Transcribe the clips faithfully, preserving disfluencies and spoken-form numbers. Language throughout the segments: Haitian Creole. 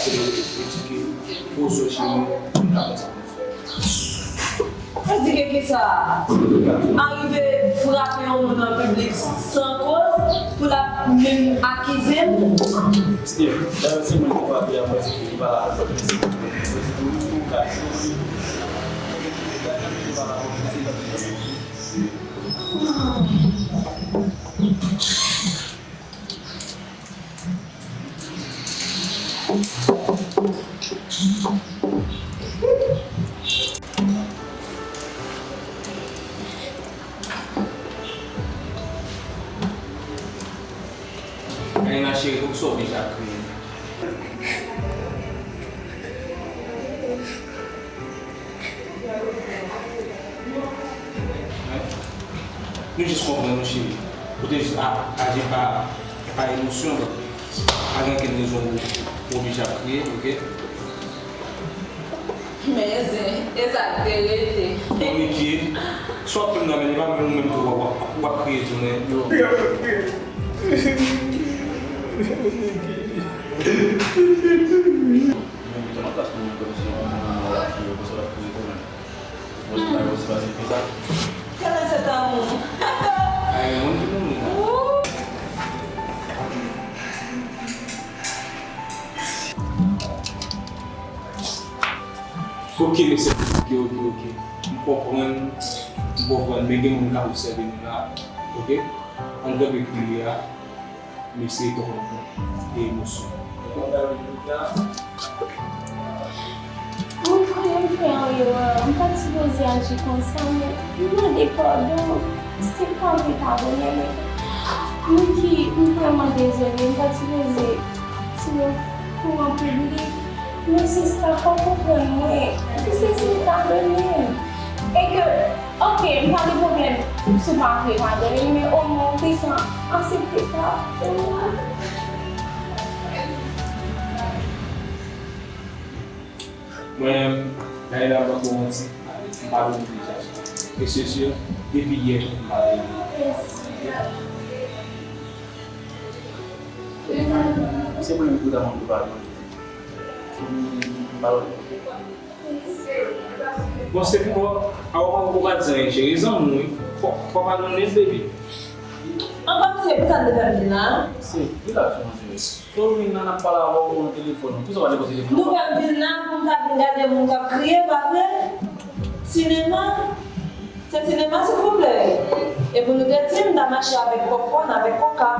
chache etike, poze w cheri, m ka konn sa pou m fè. Etike kisa? Arive frape yon moun an piblik san koz pou l ap menm akize m? Steve, dayè se mwen ki frape a, mwen di ke li pa la pou fè plis. Mwen di tou, tou ka di, li pa la pou fè plis. Annie ma chérie, poukisa w oblije ap kriye? Nou jis konprann nou, cheri. Ou te jis a- aji pa, pa emosyon, donk pa gen okenn rezon pou, pou oblije ap kriye, oke? Men zen, e sa k te rete. Bon, Niki, sa w ap fè m nan, men li pa menm ou menm tou w ap, w ap kriye tou, men. Yo. Men, mete nan plas mwen kòmsi yon moun w ap kriye, konsa w ap kriye kanmenm. Bon, se pa, se pa, se pa sa. Quel est cet amour? Ay, men moun ki moun. Wou! Ok, mesye, ok, ok, ok. M konprann, m konprann, men gen moun k ap obsève nou la, ok? An nou kanpe kriye a, mesye konprann e emosyon. Mon frè, m fè yon erè, m pa t sipoze aji konsa, men m mande padon, Steve pa vle padone, men Niki, m vrèman dezole, m pa t sipoze tire w kou an piblik. Men sista, fò w konprann mwen. Si se, se padone m. E ke, ok, m pa gen pwoblèm si w pa vle padone m, men omwen w te ka aksepte sa. Mwen menm, Naïla, m p ap ba w manti, m pa vle oblije aji. E se si, depi yè, m pa vle oblije. Se mwen menm ki ta mande w padon. Bon, se pou mwen, a w pa di anyen, cheri, zanmi w, wi. Fò, fò pa nou nèt, baby. Anba, se pou sa n te fè m vin la. Se, relax, mon chéri. Sorry, nan ap pale avè w nan telefòn. Poukisa w pa depoze telefòn? Nou fè m vin la pou m ka vin gade moun k ap kriye, pa vre? Sinema? Se sinema, silvouplè? E pou nou te di m, m ta mache avèk popcorn, avèk koka.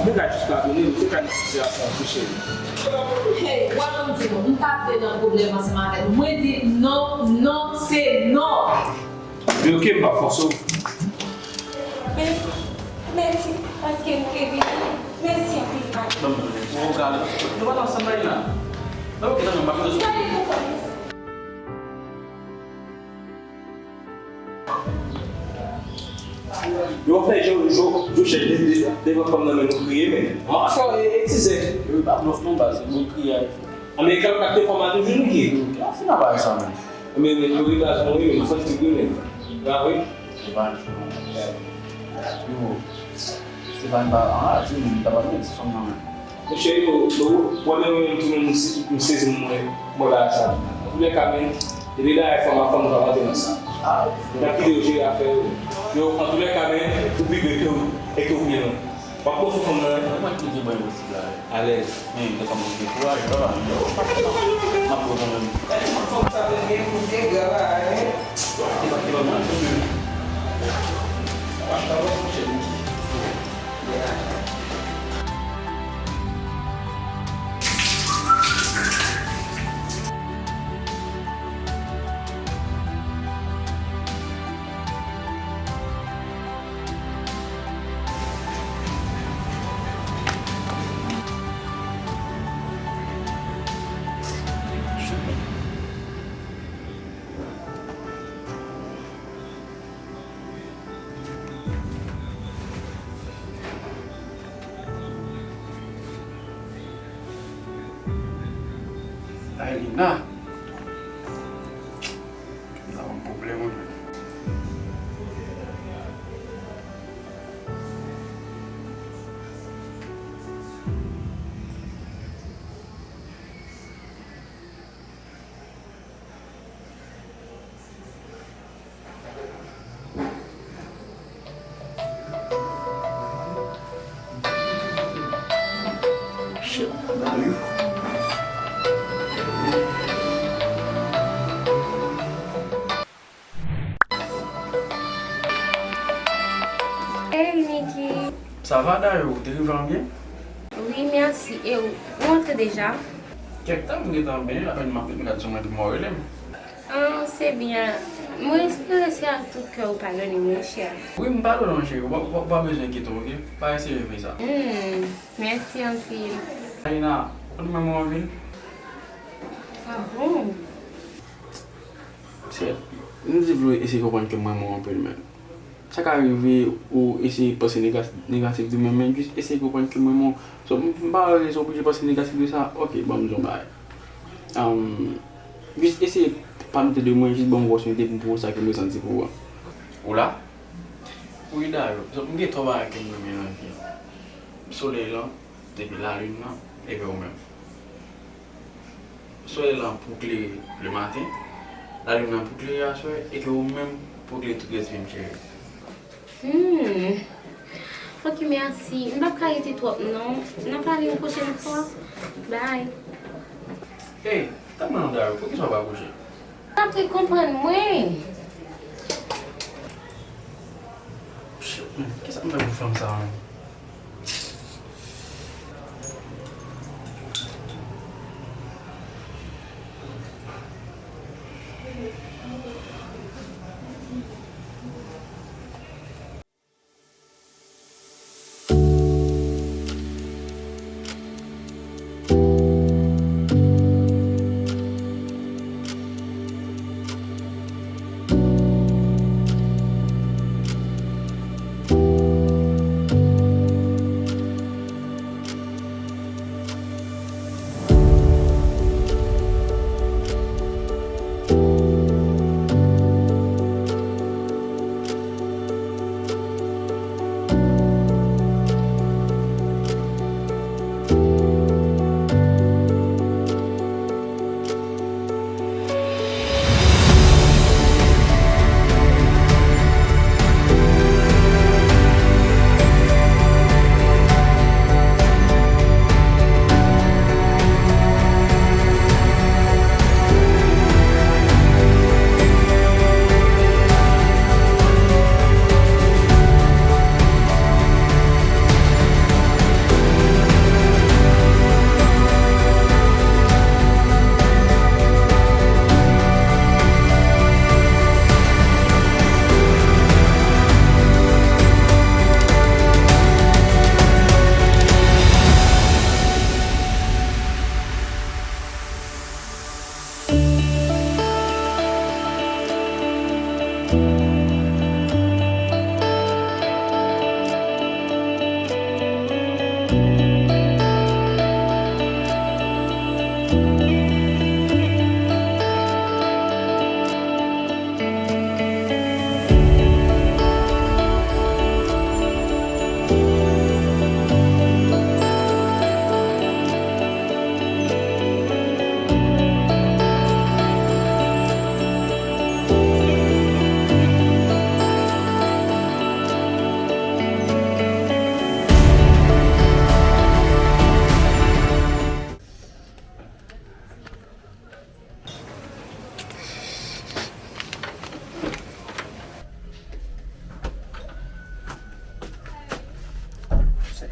Mwen ka jis padone w, se ka nan sitiyasyon an tou, cheri. Hey, w ap tann di m, m pa vle nan pwoblèm ansanm avèk ou. Mwen di non, non, se non. Men ok, m p ap fòse w. Men, mèsi. Paske m te vini. Mèsi anpil, Mike. Ban m tande. Ou gade. Nou pa t ansanm la, Ina. Ban m kite nou, m pa bezwen. Gade pou kòmanse. Yo fè jo, jo, jo chèch de, de, devan fanm nan men nou kriye, men. Mwen fè e, e tizè. Yo pa blòf non, baz. Moun kriye a. Ameriken ap kite fòm a toujou nou ki. Yo fin ap bay sa menm. Men, men, nou ri baz nou wi, men nou santi tou men. Bravo. Se pa yon chou non. Yo, se pa yon pa anraje, men nou ta pa mete sòm nan men. Monchè, yo, yo, wè men mwen menm tou menm, m se-, m sezi mwen, mwen la sa. Antoulèka, men, depi la, fòm a fòm nou pa rantre nan sa. N ap kite yo jere afè yo. Yo, antoulèka, men, ou pi bèl ke w, e ke w byen non. W ap pran sou fanm nan, wi. Mwen ki gen mwen posib la, wi. Alèz. Men, de kòman gen kouraj, papa. M ap pran fanm nan. Fanm sa vin gen pou gen gra la, wi. Ki pa, ki pa mwen, tout de. W ap travay, monchè, monchè. Ay, Lina. Lina ban m pwoblèm, wi. Hey, Nicky. Sa va, Dayo? Ou te rive an byen? Wi, mèsi. E ou, ou antre deja? Kèk tan, m gentan byen, apèn m ap gad sou mwen, epi m wè w rele m. Ah, se byen. Mwen espere se ak tout kè ou padone m, wi, chè. Wi, m padone w, cheri. W pa, w pa, w pa bezwen enkyete w, oke? Pa eseye fè sa. Hmm, mèsi anpil. Alina, ou konn mwen mwen anpil? Ah bon? Chè, m di vle eseye konprann ke m renmen w anpil, men sa ka rive ou eseye panse nega-, negatif de mwen, men jis eseye konprann ke m renmen w. So, m, m pa wè rezon oblije panse negatif de sa. Oke, ban m di yon bagay. Ahn, jis eseye pa doute de mwen, jis ban m opòtinite pou m pwouve w sa ke m resanti pou ou an. Ou la? Wi, Dayo. So, m gen twò bagay ke m renmen nan vi an. Solèy lan, epi lalin nan, epi ou menm. Solèy lan pou klere lematen, lalin nan pou klere aswè, e ke ou menm pou klere tout rès vi m, cheri. Hmm. Ok, mèsi. M p ap ka rete twòp, non. N a pale yon pwochèn fwa. Bye. Hey, tann mwen non, Dayo, poukisa w pa kouche? Tanpri, konprann mwen. Shit, man, kisa m fè pou fanm sa a, man?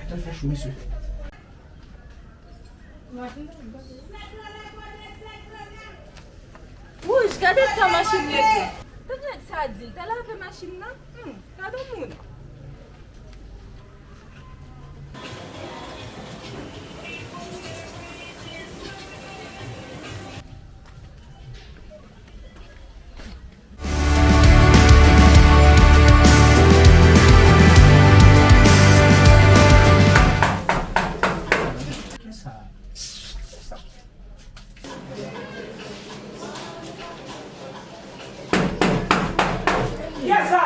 Tèl fè cho, mesye. Wouch, gade tan machin rete. Tande nèg sa di l, t al lave machin nan? Hmm, gade yon moun. Kisa? Kisa? Kiyès sa?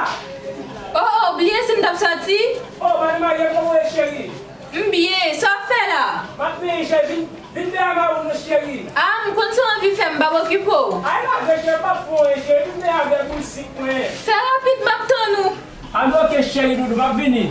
Oh, oh, bliye si m t ap sòti? Oh, Marie Marie, kòman w ye, cheri? M byen, sa w ap fè la? M ap byen, cheri. Vin, vin byen avè ou non, cheri. Ah, m konn sa w anvi fè, m p ap okipe w. Ay, lage, cheri, m p ap fè w anyen, cheri. Vin byen avè mizik mwen. Fè rapid, m ap tann ou. Ann, oke, cheri doudou, m ap vini.